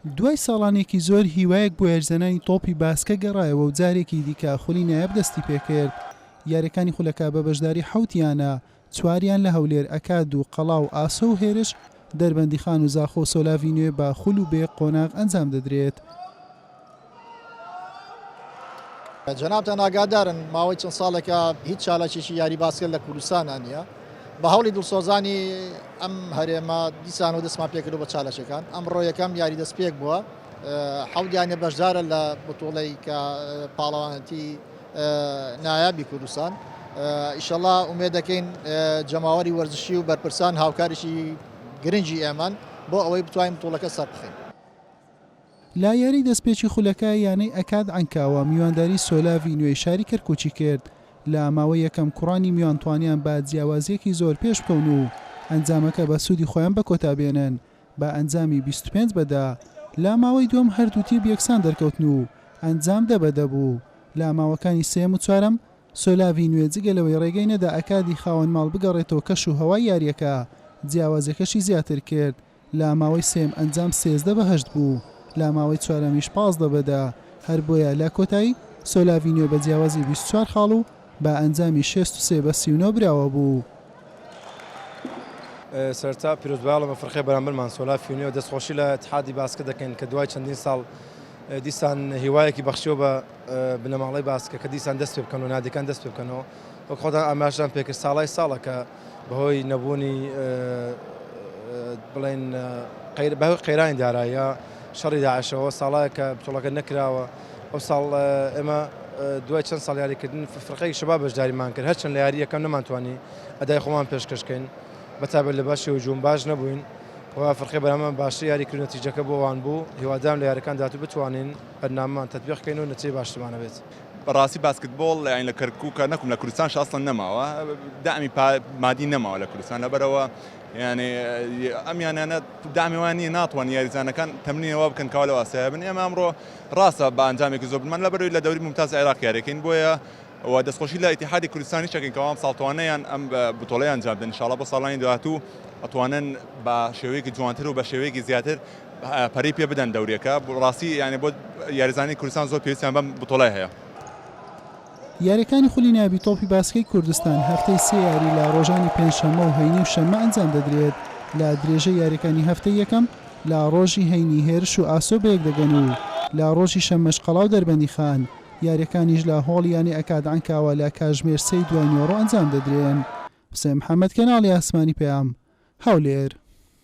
دوای ساڵانێکی زۆر هیوایەک بۆ یاریزانانی تۆپی باسکە گەڕایەوە و جارێکی دیکە خولی نایاب دەستی پێکرد. یارییەکانی خولەکە بە بەشداری حەوت یانە، چواریان لە هەولێر، ئەکاد و قەڵا و ئاسۆ و هێرش، دەربەندیخان و زاخۆ و سۆلاڤی نوێ بە خول و بێ قۆناغ ئەنجام دەدرێت. جەنابتان ئاگادارن ماوەی چەند ساڵێکە هیچ چالاکیەکی یاری باسکەت لە کوردستانا نییە. بە هەوڵی دڵسۆزانی ئەم هەرێمە دیسانەوە دەستمان پێکردو بە چالاکیەکان. ئەمڕۆ یەکەم یاری دەستپێک بووە. حەوت یانە بەشدارە لە بتوڵەی کە پاڵەوانەتی نایابی کوردستان. ئیشەڵا ئومێد دەکەین جەماوەری وەرزشی و بەرپرسان هاوکاریی گرنگی ئێمەن بۆ ئەوەی بتوانین بتوڵەکە سەربخەین. لە یاریی دەستپێکی خولەکە یانەی ئەکاد عەنکاوە میوانداری سۆلاڤی نوێی شاری کەرکوکی کرد، لە ماوەی یەکەم کوڕانی میوان توانیان بە جیاوازییەکی زۆر پێشبکەون و ئەنجامەکە بە سوودی خۆیان بەکۆتا بێنن بە ئەنجامی 25 بە دە، لە ماوەی دووەم هەردوو تیپ یەکسان دەرکەوتن و ئەنجام دە بە دە بوو، لە ماوەکانی سێیەم و چوارەم سۆلاڤی نوێ جگە لەوەی ڕێگەی نەدا ئەکادی خاوەن ماڵ بگەڕێتەوە کەش و هەوای یارییەکە، جیاوازیەکەشی زیاتر کرد. لە ماوەی سێیەم ئەنجام 13 بە هەشت بوو، لە ماوەی چوارەمیش 15 بە دە، هەر بۆیە لە کۆتایی سۆلاڤی نوێ بە جیاوازی 24 خاڵ و بە ئەنجامی 63 بە 39 براوە بوو. سەرەتا پیرۆزبایەڵم بە فرقەی بەرامبەرمان سۆلافی نوێ و دەستخۆشی لە ئیتحادی باسکە دەکەین کە دوای چەندین ساڵ دیسان هیوایەکی بەخشیەوە بە بنەماڵەی باسکە کە دیسان دەست پێ بکەن و نادیەکان دەست پێ بکەنەوە وەک خۆتان ئاماژەتان پێکرد ساڵای ساڵە کە بەهۆی نەبوونی بڵێن بەهۆی قەیرانی دارایی یا شەڕی داعشەوە ساڵایە کە بتوڵەکە نەکراوە ئەو ساڵ ئێمە دوای چەند ساڵ یاریکردن فرقەی شەباب بەشداریمان کرد هەرچەند لە یاری یەکەم نەمانتوانی ئەدای خۆمان پێشکەشکەین بەتابەت لە بەشی هجوم باش نەبووین و فرقەی بەرامبەرمان باشتر یاری کرد نەتیجەکە بۆ ئەوان بوو هیوادارم لە یاریەکان داهاتوو بتوانین بەرنامەمان تەتبیق کەین و نەتیجەی باشترمان هەبێت. بەڕاستی باسکتبۆڵ یانی لە کەرکوکە نەکوم لە کوردستانش ئەسڵەن نەماوە دەعمی مادی نەماوە لە کوردستان لەبەرەوە یانی ئەم یانانە دەعمی وان نییە ناتوان یاریزانەکان تەمرینەوە بکەن کەوا لەو ئاستەیە بن ئێمە ئەمڕۆ ڕاستە بە ئەنجامێکی زۆر بمان لەبەرەوەی لە دەوری ممتاز عێراق یاریەکەین بۆیە و دەستخۆشی لە ئیتیحادی کوردستانیش ئەکەین کەوا ئەمساڵ توانیان ئەم بتۆڵەیان ئەنجام بدەن ئینشاڵڵا بۆ ساڵانی داهاتوو ئەتوانن بە شێوەیەکی جوانتر و بە شێوەیەکی زیاتر پەرەی پێ بدەن دەوریەکە ڕاستی یانێ بۆ یاریزانانی کوردستان زۆر پێویستیان بەم بتۆڵە هەیە. یاریەکانی خولی نایابی تۆپی باسکەی کوردستان هەفتەی سێ یاری لە ڕۆژانی پێنجشەممە و هەینی و شەممە ئەنجام دەدرێت، لە درێژەی یاریەکانی هەفتەی یەکەم لە ڕۆژی هەینی هێرش و ئاسۆ بەیەک دەگەن و لە ڕۆژی شەممەش قەڵا و دەربەندیخان، یاریەکانیش لە هۆڵی یانەی ئەکاد عەنکاوە لە کاژمێر سێی دوای نیوەڕۆ ئەنجام دەدرێن. حوسێن محەمەد کەناڵی ئاسمانی پەیام، هەولێر.